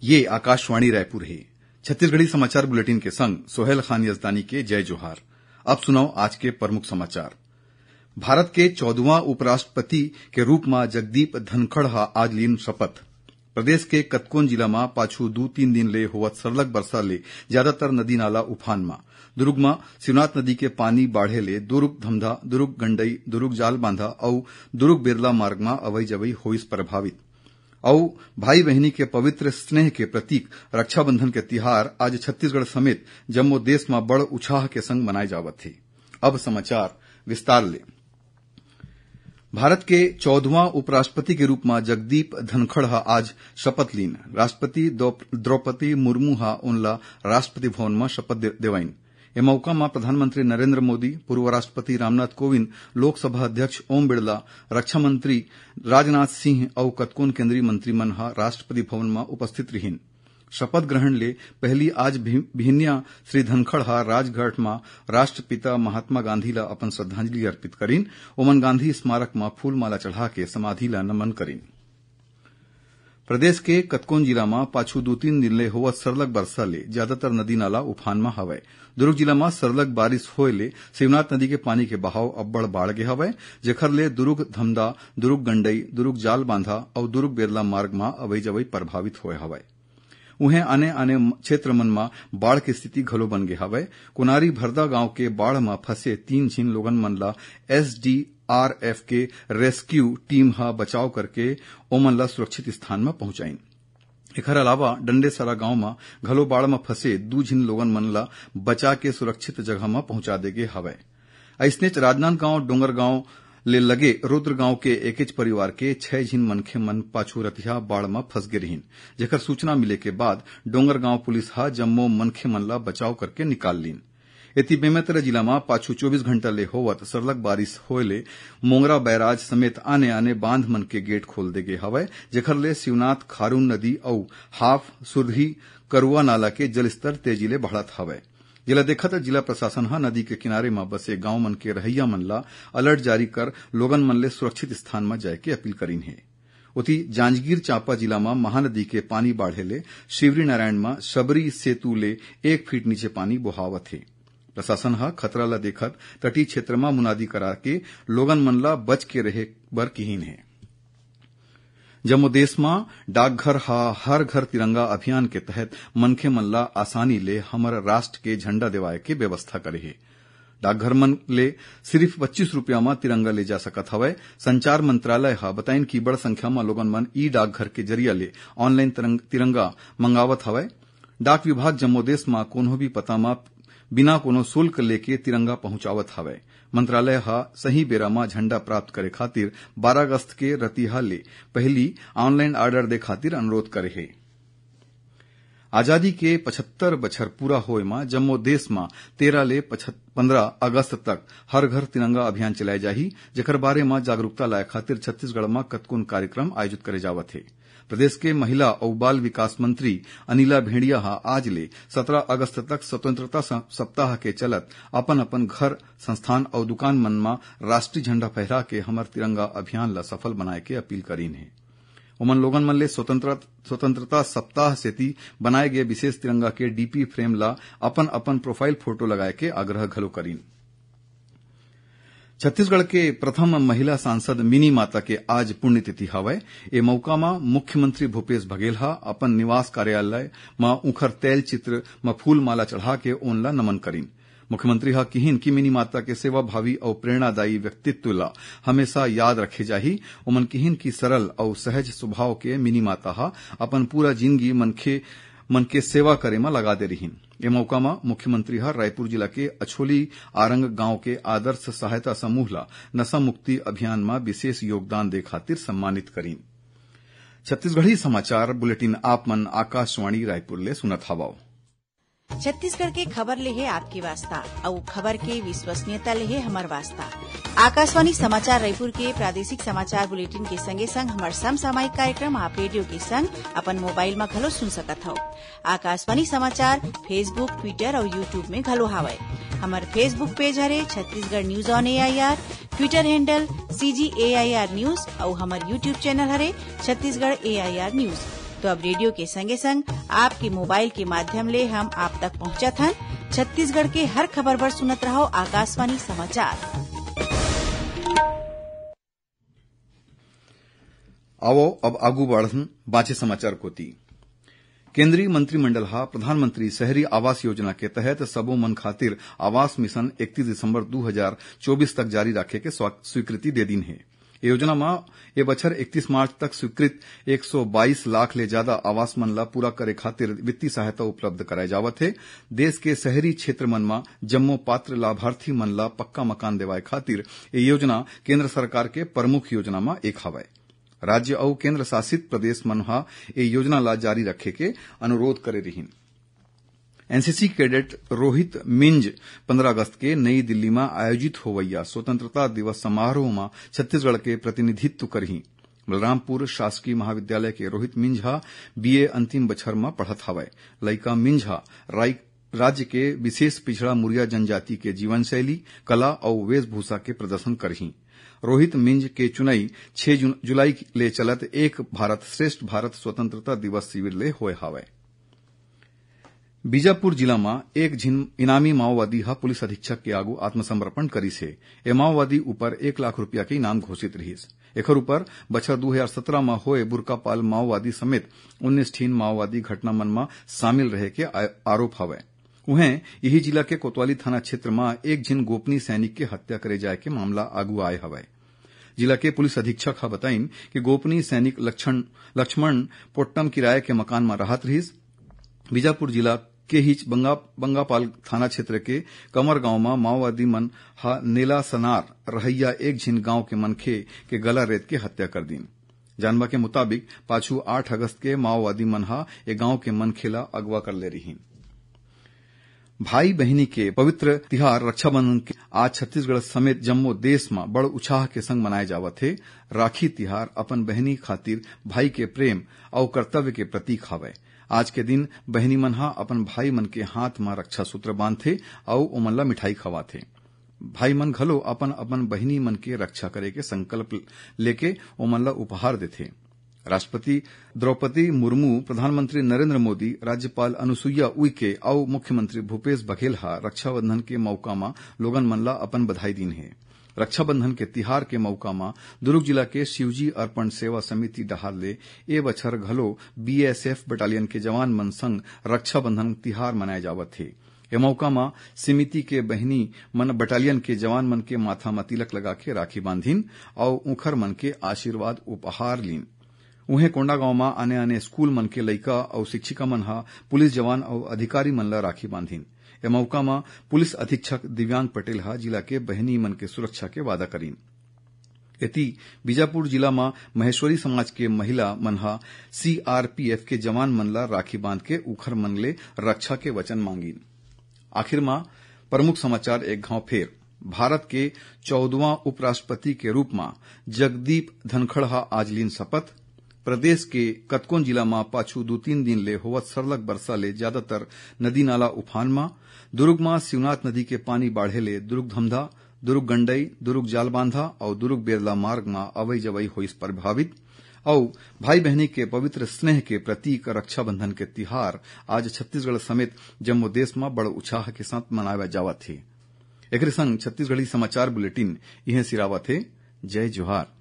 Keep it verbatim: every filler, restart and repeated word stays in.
ये आकाशवाणी रायपुर हे। छत्तीसगढ़ी समाचार बुलेटिन के संग सोहेल खान यजदानी के जय जोहार। अब सुनव आज के प्रमुख समाचार। भारत के चौदहवाँ उपराष्ट्रपति के रूप म जगदीप धनखड़ ह आज लीन शपथ। प्रदेश के कतकोन जिला म पाछू दू तीन दिन ले होवत सरलग बरसा ले ज्यादातर नदी नाला उफान म। दुरूग म शिवनाथ नदी के पानी बाढ़े ले दुरूग धमधा, दुरूग गंडई, दुरूग जाल बांधा अउ दुरूग बेरला मार्ग म अवई जवई होइस प्रभावित। अउ भाई बहिनी के पवित्र स्नेह के प्रतीक रक्षाबंधन के तिहार आज छत्तीसगढ़ समेत जम्मो देश म बड़ उछाह के संग मनाए जावत हे। अब समाचार विस्तार ले। भारत के चौदहवाँ उपराष्ट्रपति के रूप म जगदीप धनखड़ ह आज शपथ लीन। राष्ट्रपति द्रौ-, द्रौपदी मुर्मू ह ओनला राष्ट्रपति भवन म शपथ दे-, देवाइन। ए मौका म प्रधानमंत्री नरेंद्र मोदी, पूर्व राष्ट्रपति रामनाथ कोविंद, लोकसभा अध्यक्ष ओम बिड़ला, रक्षा मंत्री राजनाथ सिंह अउ कतकोन केंद्रीय मंत्री मन ह राष्ट्रपति भवन म उपस्थित रिहिन। शपथ ग्रहण ले पहिली आज भि-, भिहिनिया श्री धनखड़ ह राजघाट म राष्ट्रपिता महात्मा गांधी ल अपन श्रद्धांजलि अर्पित करिन। ओमन गांधी स्मारक म फूलमाला चढ़ा के समाधि ल नमन करिन। प्रदेश के कतकोन जिला म पाछू दू तीन दिन ले होवत सरलग बरसा ले ज्यादातर नदी नाला उफान म हवय। दुरूग जिला म सरलग बारिश होए ले शिवनाथ नदी के पानी के बहाव अब्बड़ बाढ़ गे हवय, जेखर ले दुरूग धमदा, दुरूग गंडई, दुरूग जाल बांधा अउ दुरूग बेरला मार्ग म अवई जवई प्रभावित होए हवय। उहें आने-आने क्षेत्र मन म बाढ़ के स्थिति घलो बन गे हवय। कोनारी भरदा गांव के बाढ़ म फंसे तीन झिन लोगन मन ल एसडीआरएफ के रेस्क्यू टीम ह बचाव करके ओमन ल सुरक्षित स्थान म पहुंचाइन। एखर अलावा डंडेसरा गांव म घलो बाढ़ म फंसे दू झिन लोगन मन ल बचा के सुरक्षित जगह म पहुंचा दे गे हवय। अइसनेच राजनांदगांव डोंगरगांव ले लगे रुद्र गांव के एकेच परिवार के छै झिन मनखे मन पाछू रतिहा बाढ़ म फंस गे रिहिन, जेकर सूचना मिले के बाद डोंगरगांव पुलिस ह जम्मो मनखे मन ल बचाव करके निकाल लीन। एती बेमेतरा जिला म पाछू चौबीस घंटा ले होवत सरलग बारिश होए ले मोंगरा बैराज समेत आने-आने बांध मन के गेट खोल दे गे हवय, जेखर ले शिवनाथ, खारून नदी अउ हाफ, सुरही, करुआ नाला के जलस्तर तेजी ले बढ़त हवय। जेला देखत जिला प्रशासन ह नदी के किनारे म बसे गांव मन के रहइया मन ल अलर्ट जारी कर लोगन मन ले सुरक्षित स्थान म जाय के अपील करिन हे। ओती जांजगीर चांपा जिला म महानदी के पानी बाढ़े ले शिवरीनारायण म शबरी सेतु ले एक फीट नीचे पानी बोहावत हे। प्रशासन ह खतरा ल देखत तटीय क्षेत्र म मुनादी करा के लोगन मन ल बच के रहे बर किहिन हे। जम्मो देश म डाकघर ह हर घर तिरंगा अभियान के तहत मनखे मन ल आसानी ले हमर राष्ट्र के झंडा देवाय के व्यवस्था करे हे। डाकघर मन ले सिरिफ पच्चीस रुपया म तिरंगा ले जा सकत हवय। संचार मंत्रालय ह बताइन कि बड़ संख्या म लोगन मन ई डाकघर के जरिया ले ऑनलाइन तिरंग-, तिरंगा मंगावत हवय। डाक विभाग जम्मो देश म कोनो भी पता म बिना कोनो शुल्क लेके तिरंगा पहुंचावत हवय। मंत्रालय ह सही बेरा म झंडा प्राप्त करे खातिर बारह अगस्त के रतिहा ले पहिली ऑनलाइन ऑर्डर दे खातिर अनुरोध करे हे। आजादी के पचहत्तर बछर पूरा होए म जम्मो देश म तेरह ले पन्द्रह अगस्त तक हर घर तिरंगा अभियान चलाए जाही, जेकर बारे म जागरूकता लाए खातिर छत्तीसगढ़ म कतकोन कार्यक्रम आयोजित करे जावत हे। प्रदेश के महिला अउ बाल विकास मंत्री अनिला भेंड़िया ह आज ले सत्रह अगस्त तक स्वतंत्रता स-, सप्ताह के चलत अपन-अपन घर, संस्थान अउ दुकान मन म राष्ट्रीय झंडा फहरा के हमर तिरंगा अभियान ल सफल बनाए के अपील करीन हे। ओमन लोगन मन ले स्वतंत्र-, स्वतंत्रता सप्ताह सेती बनाए गे विशेष तिरंगा के डीपी फ्रेम ल अपन-अपन प्रोफाइल फोटो लगाए के आग्रह घलो करीन। छत्तीसगढ़ के प्रथम महिला सांसद मिनी माता के आज पुण्यतिथि हवय। ए मउका म मुख्यमंत्री भूपेश बघेल ह अपन निवास कार्यालय म उंखर तैल चित्र म फूल माला चढ़ा के ओन ल नमन करीन। मुख्यमंत्री ह किहिन कि मिनी माता के सेवाभावी अउ प्रेरणादायी व्यक्तित्व ल हमेशा याद रखे जाही। ओमन किहिन कि सरल अउ सहज स्वभाव के मिनी माता ह अपन पूरा जिनगी मनखे मन के सेवा करे म लगा दे रिहिन। ए मउका म मुख्यमंत्री ह रायपुर जिला के अछोली आरंग गांव के आदर्श सहायता समूह ल नशा मुक्ति अभियान म विशेष योगदान दे खातिर सम्मानित करीन। छत्तीसगढ़ी समाचार बुलेटिन आप मन आकाशवाणी रायपुर ले सुनत हवव। छत्तीसगढ़ के खबर ले हे आपके वास्ता, अउ खबर के विश्वसनीयता ले हे हमर वास्ता। आकाशवाणी समाचार रायपुर के प्रादेशिक समाचार बुलेटिन के संगे संग हमर समसामयिक कार्यक्रम आप रेडियो के संग अपन मोबाइल म घलो सुन सकत हव। आकाशवाणी समाचार Facebook, Twitter अउ YouTube में घलो हावय। हमर Facebook पेज हरे Chhattisgarh news on AIR, Twitter handle CG AIR news अउ हमर YouTube चैनल हरे छत्तीसगढ़ एआईआर न्यूज। तो अब रेडियो के संगे संग आपके मोबाइल के माध्यम ले हम आप तक पहुंचत हन। छत्तीसगढ़ के हर खबर बर सुनत रहव आकाशवाणी समाचार। आवव, अब आगू बढ़न बांचे समाचार कोति। केंद्रीय मंत्रिमंडल ह प्रधानमंत्री शहरी आवास योजना के तहत सबो मन खातिर आवास मिशन इकतीस दिसंबर दू हजार चौबीस तक जारी राखे के स्वा-, स्वीकृति दे दीन हे। ए योजना म ए बछर इकतीस मार्च तक स्वीकृत एक सौ बाईस लाख ले जादा आवास मन ल पूरा करे खातिर वित्तीय सहायता उपलब्ध कराए जावत हे। देश के शहरी क्षेत्र मन म जम्मो पात्र लाभार्थी मन ल पक्का मकान देवाए खातिर ए योजना केंद्र सरकार के प्रमुख योजना म एक हवय। राज्य अउ केंद्र शासित प्रदेश मन ह ए योजना ल जारी रखे के अनुरोध करे रिहीन। एनसीसी कैडेट रोहित मिंज पंद्रह अगस्त के नई दिल्ली म आयोजित होवइया स्वतंत्रता दिवस समारोह म छत्तीसगढ़ के प्रतिनिधित्व करही। बलरामपुर शासकीय महाविद्यालय के रोहित मिंज ह बीए अंतिम बछर म पढ़त हवय। लइका मिंज ह राई-, राज्य के विशेष पिछड़ा मुरिया जनजाति के जीवन शैली, कला अउ वेशभूषा के प्रदर्शन करही। रोहित मिंज के चुनई छह जु-, जुलाई ले चलत एक भारत श्रेष्ठ भारत स्वतंत्रता दिवस शिविर ले होय हावय। बीजापुर जिला म एक झिन इनामी माओवादी ह पुलिस अधीक्षक के आगू आत्मसमर्पण करिस हे। ए माओवादी ऊपर एक लाख रुपया के इनाम घोषित रिहिस। एखर ऊपर बछर दू हजार सत्रह म होए बुरकापाल माओवादी समेत उन्नीस ठिन माओवादी घटना मन म शामिल रहे के आ-, आरोप हवय। उहें, इही जिला के कोतवाली थाना क्षेत्र म एक झिन गोपनीय सैनिक के हत्या करे जाय के मामला आगू आय हवय। जिला के पुलिस अधीक्षक ह बताइन कि गोपनीय सैनिक लक्षण-, लक्ष्मण पोट्टम किराया के मकान म रहत रिहिस। बीजापुर जिला के हीच बंगा-, बंगापाल थाना क्षेत्र के कमर गांव म माओवादी मन ह नेला सनार रहइया एक झिन गांव के मनखे के गला रेत के हत्या कर दीन। जानबा के मुताबिक, पाछू आठ अगस्त के माओवादी मन ह ए गांव के मनखे ल अगवा कर ले रिहीन। भाई बहिनी के पवित्र तिहार रक्षाबंधन के आज छत्तीसगढ़ समेत जम्मो देश म बड़ उत्साह के संग मनाए जावत हे। राखी तिहार अपन बहिनी खातिर भाई के प्रेम अउ कर्तव्य के प्रतीक हवय। आज के दिन बहिनी मन ह अपन भाई मन के हाथ म रक्षा सूत्र बांधथे अउ ओमन ल मिठाई खवाथे। भाई मन घलो अपन-अपन बहिनी मन के रक्षा करे के संकल्प लेके ओमन ल उपहार देथे। राष्ट्रपति द्रौपदी मुर्मू, प्रधानमंत्री नरेंद्र मोदी, राज्यपाल अनुसुईया उइके अउ मुख्यमंत्री भूपेश बघेल ह रक्षाबंधन के मउका म लोगन मन ल अपन बधाई दीन हे। रक्षाबंधन के तिहार के मउका म दुरूग जिला के शिवजी अर्पण सेवा समिति डहार ले ए बछर घलो बीएसएफ बटालियन के जवान मन संग रक्षाबंधन तिहार मनाए जावत हे। ए मउका म समिति के बहिनी मन बटालियन के जवान मन के माथा म तिलक लगा के राखी बांधिन अउ उंखर मन के आशीर्वाद उपहार लीन। उहें, कोंडागांव म आने-आने स्कूल मन के लइका अउ शिक्षिका मन ह पुलिस जवान अउ अधिकारी मन ल राखी बांधिन। ए मउका म पुलिस अधीक्षक दिव्यांग पटेल ह जिला के बहिनी मन के सुरक्षा के वादा करीन। एती, बीजापुर जिला म महेश्वरी समाज के महिला मन ह सीआरपीएफ के जवान मन ल राखी बांध के उखर मन ले रक्षा के वचन मांगिन। आखिर म प्रमुख समाचार एक घांव फेर। भारत के चौदहवां उपराष्ट्रपति के रूप म जगदीप धनखड़ ह आज लीन शपथ। प्रदेश के कतकोन जिला म पाछू दू तीन दिन ले होवत सरलग बरसा ले ज्यादातर नदी नाला उफान म। दुरूग म शिवनाथ नदी के पानी बाढ़े ले दुरूग धमधा, दुरूग गंडई, दुरूग जालबांधा अउ दुरूग बेरला मार्ग म अवई जवई होइस प्रभावित। अउ भाई बहिनी के पवित्र स्नेह के प्रतीक रक्षाबंधन के तिहार आज छत्तीसगढ़ समेत जम्मो देश म बड़ उत्साह के साथ मनाया जावत हे। एकरे संग छत्तीसगढ़ी समाचार बुलेटिन इहें सिरावत हे। जय जोहार।